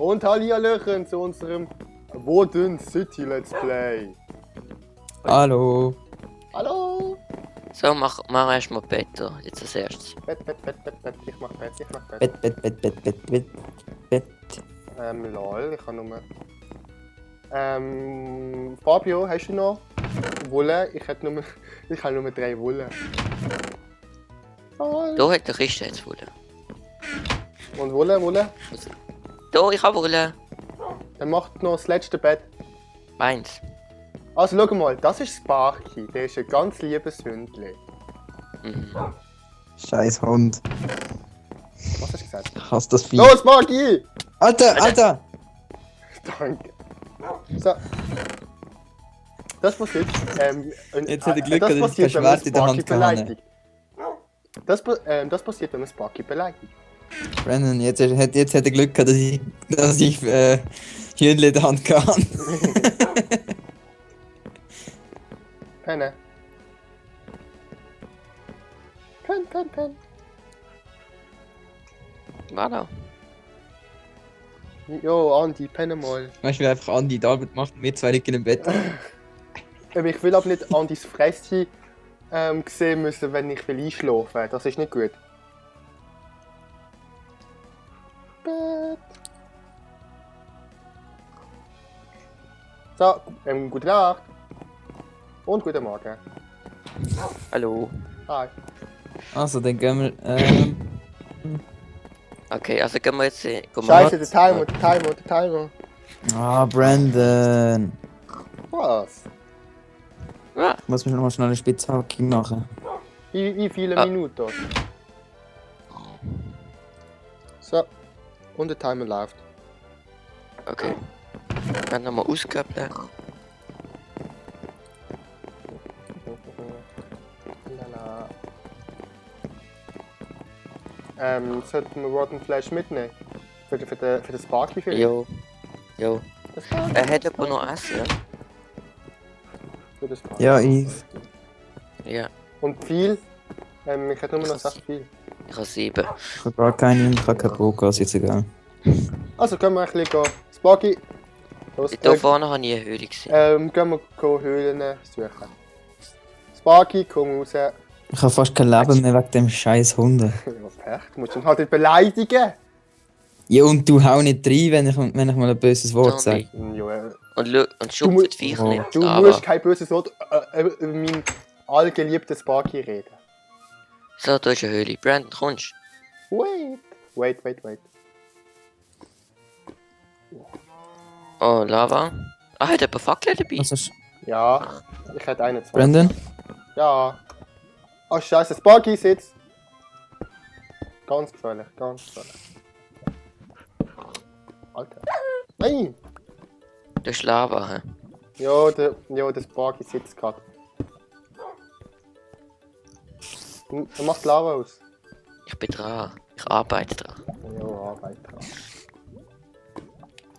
Und Hallihallöchen zu unserem Woden City Let's Play. Hallo. Hallo! So, mach erstmal Bett da, jetzt als erstes. Bett. Ich mach Bett. Bett. Lol, ich kann nur... Fabio, hast du noch Wolle? Ich habe nur 3 Wolle. Da hat der Christen jetzt Wolle. Und Wolle? Da, ich habe Wolle. Dann macht noch das letzte Bett. Meins. Also schau mal, das ist Sparky. Der ist ein ganz liebes Hündchen. Mhm. Scheiß Hund. Was hast du gesagt? Ich hasse das Vieh. Los, Sparky! Alter! Danke. So. Das passiert. Jetzt hat er Glück, das dass ich passiert, kein wenn man Schwert in der Hand Sparky kann. beleidigt. Das passiert, wenn man Sparky beleidigt. Brandon, jetzt hat er Glück gehabt, dass ich Hühnchen in der Hand kann. Penne. Pen. Voilà. Jo, Andi, penne mal. Weißt du, wie einfach Andi die Arbeit macht und wir zwei liegen im Bett. Ich will aber nicht Andis Fresschen sehen müssen, wenn ich will einschlafen. Das ist nicht gut. Bett. So, gute Nacht. Und guten Morgen. Hallo. Hi. Also, dann gehen wir. Okay, also gehen wir jetzt Scheiße, der Timer. Ah, Brandon. Was? Ja, Ich muss mir noch mal schnell eine Spitzhacke machen. Wie viele Ah. Minuten? So. Und der Timer läuft. okay. Dann nochmal ausgeben. Lala. Sollten wir Rotten Flash mitnehmen? Für den Sparky für Jo. Das Sparky. Er hat aber noch Essen, Für den Sparky. Ja, ich. ja? Und viel? Ich hätte nur noch 6 viel. Ich habe 7. Ich habe gar keine und ich habe kein Brot, ist jetzt egal. Also können wir ein bisschen gehen. Sparky! Los, Da vorne habe ich eine Höhle gesehen. gehen wir Höhlen suchen. Sparky, komm raus. Ja, Ich habe fast kein Leben mehr wegen dem scheiß Hunde. Pech, du musst ihn halt nicht beleidigen. Ja, und du hau nicht rein, wenn ich mal ein böses Wort sage. Ja, Und schupft die Viecher Oh. nicht. du musst kein böses Wort über meinen allgeliebten Sparky reden. So, da ist eine Höhle. Brandon, kommst Wait. Oh, Lava. Ah, hat jemand Fackel dabei? Was ist. Ja, ich hätte 21. Brandon? Ja. Oh scheiße, Sparky sitzt. Ganz gefährlich. Alter. Nein! Da ist Lava, hä? Ja, der Sparky sitzt gerade. Er macht Lava aus. Ich bin dran. Ich arbeite dran. Ja, Arbeit dran.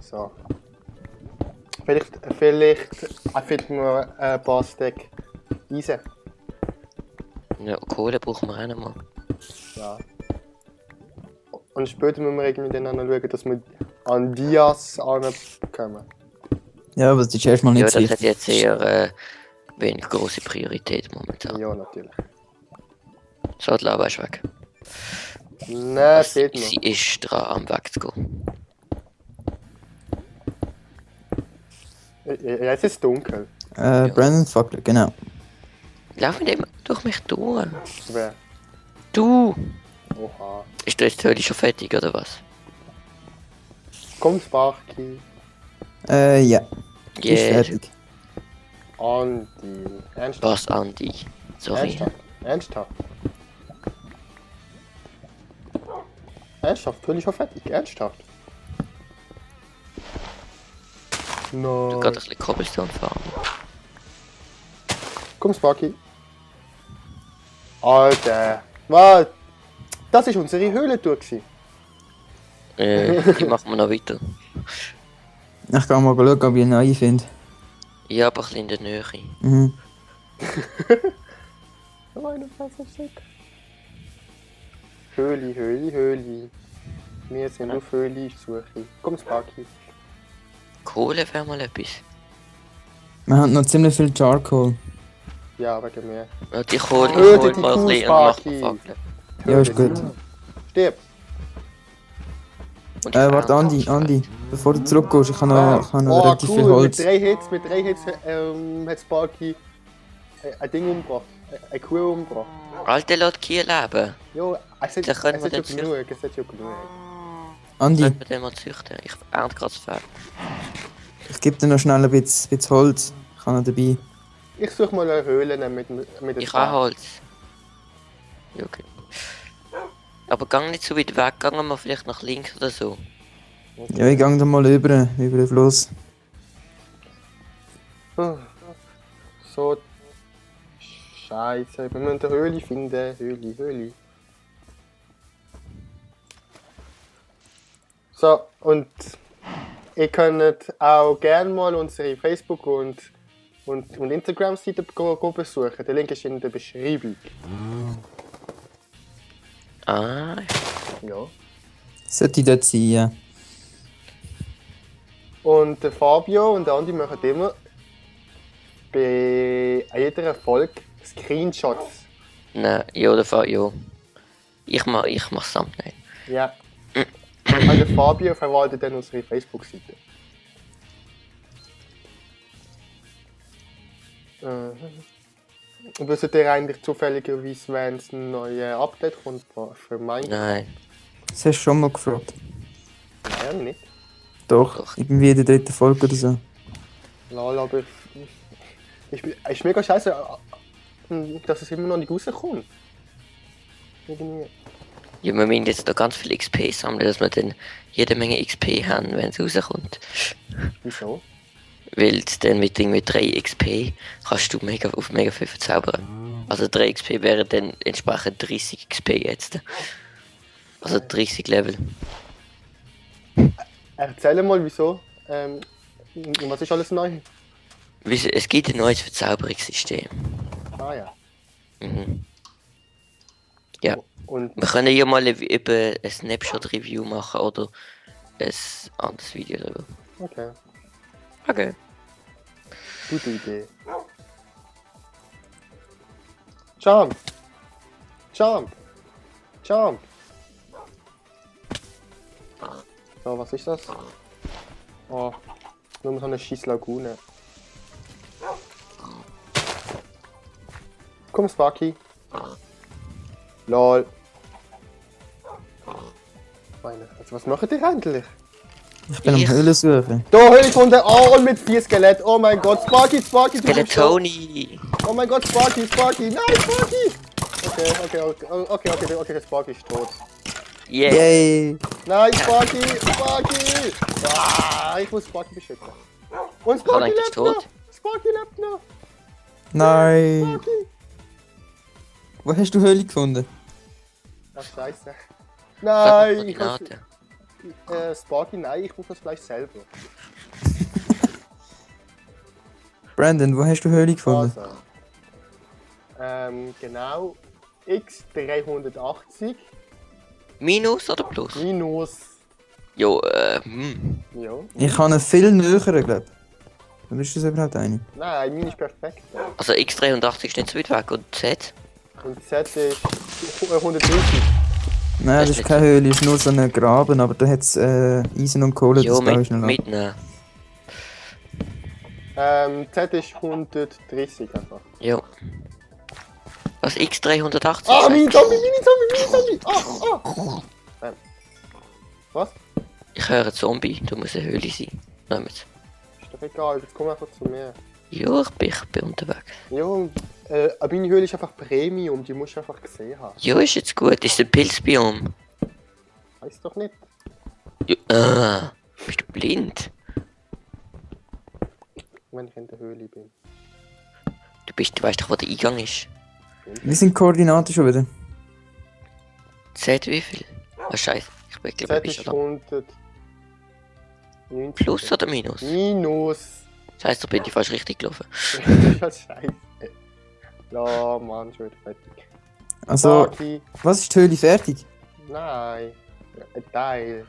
So. Vielleicht finden wir ein paar Stack Eisen. Ja, Kohle brauchen wir auch noch mal. Ja. Und später müssen wir irgendwie dann schauen, dass wir an Dias ankommen. Ja, aber das ist erstmal Ja, nicht das hat sicher. jetzt sehr wenig große Priorität momentan. Ja, natürlich. So, die Lava ist weg. Nein, fehlt noch. Sie ist dran, am wegzugehen. Jetzt ist es dunkel. Brandon Fackel, genau. Lauf nicht immer durch mich durch. Wer? Du! Oha. Ist da jetzt die Höhle schon fertig, oder was? Komm, Sparky. Ja. Ist Yeah. fertig. Andi. Ernsthaft? Was, Andi? Sorry. Ernsthaft? Ernsthaft? Bin ich schon fertig? Ernsthaft? Du Nein. kannst ein bisschen Cobblestone fahren. Komm, Sparky. Alter. Was? Das ist unsere Höhlentour gewesen. Die machen wir noch weiter. Ich kann mal schauen, ob ich eine neue finde. Ja, aber ein bisschen in der Nähe. Mhm. Höhli. Wir sind auf Höhle-Suche. Komm, Sparky. Kohle wäre mal etwas. Wir haben noch ziemlich viel Charcoal. Ja, wegen mir. Ja, die Kohle Töte holt die mal ein Kuh, bisschen und macht Sparky. Fackeln. Ja, ist gut. Stirb. Und Warte, Andi, bevor du zurückgehst, ich habe noch Oh, relativ viel cool. Holz. Mit drei Hits hat Sparky ein Ding umgebracht. Eine Kuh umgebracht. Alter, lass Kühe leben. Jo, es hat Dann können wir ja den genug. Es hat ja genug. Andi, Sollten wir den mal züchten? Ich ernte gerade das Feld. ich gebe dir noch schnell ein bisschen Holz. Ich habe noch dabei. Ich suche mal eine Höhle mit dem Ich habe Holz. Ja, okay. Aber gang nicht so weit weg, gehen wir vielleicht nach links oder so. Ja, ich gehe da mal über den Fluss. So. Scheiße, wir müssen eine Höhle finden. Höhle. So, und ihr könnt auch gerne mal unsere Facebook- und Instagram-Seite besuchen. Der Link ist in der Beschreibung. Ah, Ja. Sollte dort sein, ja. Und der Fabio und der Andi machen immer bei jeder Folge Screenshots. nein, ja, der Fall, ja. Ich mach Thumbnail. Ja. Und der Fabio verwaltet dann unsere Facebook-Seite. Und wisst ihr eigentlich zufälligerweise, wenn es ein neues Update kommt für Minecraft? Nein. Das hast du schon mal gefragt. Nein, nicht. Doch, irgendwie in der dritten Folge oder so. Lol, aber ist mega scheiße, dass es immer noch nicht rauskommt. Irgendwie. Ja, wir müssen jetzt noch ganz viel XP sammeln, dass wir dann jede Menge XP haben, wenn es rauskommt. Wieso? Weil dann mit irgendwie 3 XP kannst du auf mega viel verzaubern. Also 3 XP wären dann entsprechend 30 XP jetzt. Also 30 Level. Erzähl mal, wieso. Was ist alles neu? Es gibt ein neues Verzauberungssystem. Ah ja. Mhm. Ja. Und Wir können ja mal über ein Snapshot-Review machen oder ein anderes Video darüber. okay, Okay. gute Idee. Jump! Jump! Jump! So, was ist das? Oh, nur so eine scheiß Lagune. Komm, Sparky. Lol. Also, was macht ihr eigentlich? Ich bin am Ich- Höhlen suchen. Da Höhle gefunden, oh, und mit 4 Skelett. Oh mein Gott, Sparky, du bist schon. Tony! Oh mein Gott, Sparky, nein, Sparky! Okay, der Sparky ist tot. Yeah! Yay! Nein, Sparky! Ah, ich muss Sparky beschützen. Und Sparky eigentlich lebt tot? noch! Sparky lebt noch! Nein! Sparky! Wo hast du Höhle gefunden? Ach, scheiße. Sag Nein, mal Koordinaten. Sparky, nein, ich muss das gleich selber. Brandon, wo hast du Höhle gefunden? Also. Genau. X380 Minus oder plus? minus. Jo, Ja. Ich habe einen viel näheren, glaube ich. Oder ist das überhaupt eine? Nein, meine ist perfekt. Also X380 ist nicht so weit weg und Z? Und Z ist 130. Nein, das Das ist ist keine Höhle, das ist nur so ein Graben, aber da hat es Eisen und Kohle, Jo, das baue ich noch ab. mitnehmen. Z ist 130 einfach. Jo. Was X380? Ah, sagt? Mini-Zombie! Was? Ich höre Zombie, du musst eine Höhle sein. Nehmt. Ist doch egal, jetzt komm einfach zu mir. Jo, ich bin unterwegs. Jo, meine Höhle ist einfach Premium, die musst du einfach gesehen haben. Jo, ist jetzt gut, ist ein Pilzbiom. Weißt doch nicht. Jo, bist du blind? Wenn ich in der Höhle bin. Du weißt doch, wo der Eingang ist. Wie sind die Koordinaten schon wieder? Z wie viel? Ah, scheiße. Ich bin glaube Z ich ist schon da. 190. Plus oder Minus? Minus. Das heisst, da bin ich fast richtig gelaufen. Scheiße. Ja, Mann, schon wieder fertig. Also, Sparky. was ist die Höhle fertig? Nein. Ein Teil.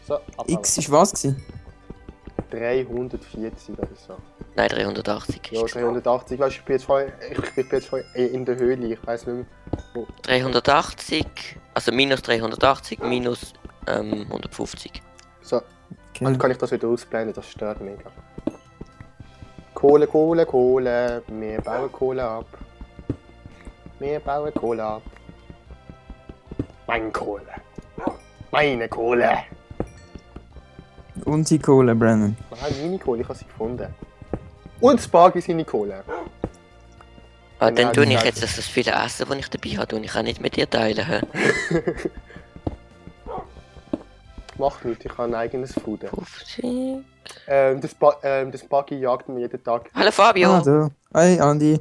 So, ab. X war was gewesen? 340 oder so. Nein, 380. Ja, 380. Weißt du, ich bin jetzt voll in der Höhle. Ich weiß nicht mehr. 380, also minus 380, minus 150. So, Okay. dann kann ich das wieder ausblenden, das stört mega. Kohle, Kohle, Kohle. Wir bauen Kohle ab. Wir bauen Kohle ab. Meine Kohle. Meine Kohle. Und die Kohle, Brandon. Nein, meine Kohle, ich habe sie gefunden. Und Sparky seine Kohle. Ah, dann Ja, tue ich gesagt. jetzt das viele Essen, das ich dabei habe, und ich kann nicht mit dir teilen. Hä? Macht nichts, ich habe ein eigenes Futter. 50. Das Buggy jagt mir jeden Tag. Hallo Fabio! Ah, da. Hey, Andi.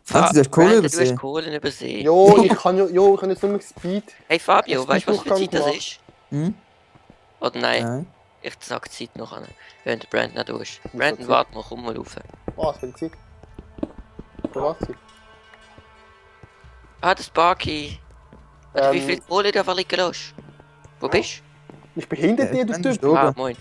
Fa- du hast Kohle Brandon, übersehen. Du hast Kohlen übersehen. Jo, ich kann jetzt nur Speed. Hey Fabio, Hast du weißt du, was für Durchgang Zeit das gemacht? ist? Hm? Oder nein? Nein. Ich sag die Zeit noch an, während der Brandon nicht da ist. Wieso Brandon, Zeit? warte mal, komm mal rauf. Was für die Zeit? Für was? Ah, das Sparky. Wie viel Kohle du einfach liegen lässt? Wo bist Ich bin hinter dir, du Brandon ist Typ. da du? Ah, oben. moin.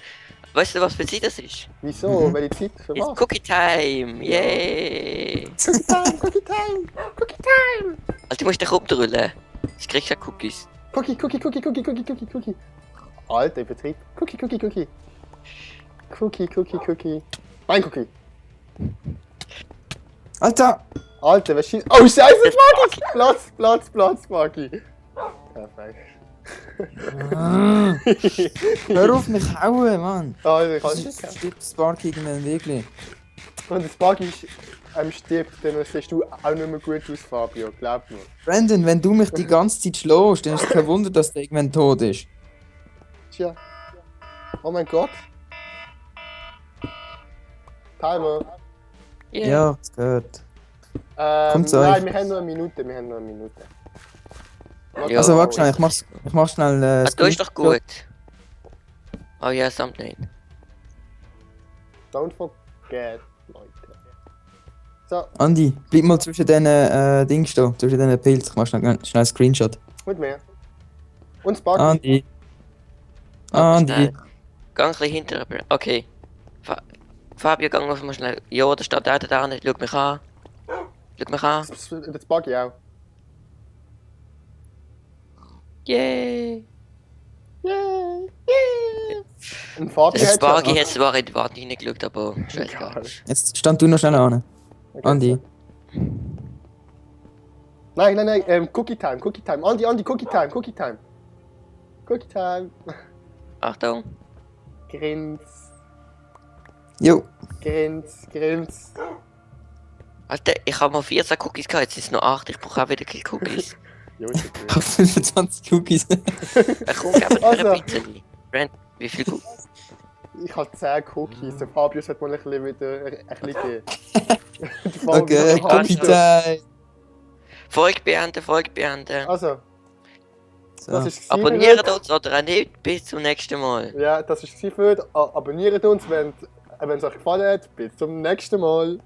Weißt du, was für Zeit das ist? Wieso? Mhm. Welche Zeit? Für It's was? Cookie Time! Yay! Cookie Time, Cookie Time, Cookie Time. Also, du musst den Kopf drüllen. Ich krieg ja Cookies. Cookie, Cookie, Cookie, Cookie, Cookie, Cookie, Cookie. Alter, Betrieb. Cookie, Cookie, Cookie. Cookie, Cookie, Cookie. Mein Cookie. Alter! Alter, was schießt. Oh, Scheiße, Sparky! Platz, Sparky. Perfekt. Hör auf mich hauen, Mann! Alter, ich Das kann ist nicht. stirbt Spark irgendwann wirklich. Und das Sparky stirbt, dann siehst du auch nicht mehr gut aus, Fabio. Glaub mir. Brandon, wenn du mich die ganze Zeit schlägst, dann ist es kein Wunder, dass der irgendwann tot ist. Tja. Oh mein Gott. Timer. Yeah. Ja, es gehört. Kommt zu Nein, euch. wir haben nur eine Minute, Ja. Also warte schnell, ich mach schnell Ah, du ist doch gut. Oh ja, Thumbnail. Don't forget, Leute. So, Andi, bleib mal zwischen diesen Dings stehen, zwischen diesen Pilzen. Ich mach schnell einen Screenshot. mit mir. Und Sparky. Andi. Aber Andi. schnell. Geh ein bisschen hinter. Okay. Fabio, geh mal schnell. Ja, da steht der da nicht. Schau mich an. Schau mich an. Das Sparky auch. Yay! Yay! Und Fabio Das hat Sparky hat zwar in die Wand hineingeschaut, aber scheißegal. Egal. Jetzt stand du noch schnell an. Okay, Andi. so. Nein, Cookie Time. Andi, Cookie Time. Achtung! Grins. Jo. Alter, ich habe mal 14 Cookies gehabt, jetzt sind es noch 8. Ich brauche auch wieder keine Cookies. Jo, ist Ich hab 25 Cookies. Komm, gib mir Also. ein bisschen. Brand, wie viel Cookies? Ich habe 10 Cookies. Der Fabio sollte mal ein bisschen wieder ein bisschen geben. Der Fabio Okay, hat einen Cookie Hamster. Time. Folge beenden. Also, So. das ist Abonniert uns oder auch nicht. Bis zum nächsten Mal. Ja, das ist es für heute. Abonniert uns, wenn es euch gefallen hat. Bis zum nächsten Mal.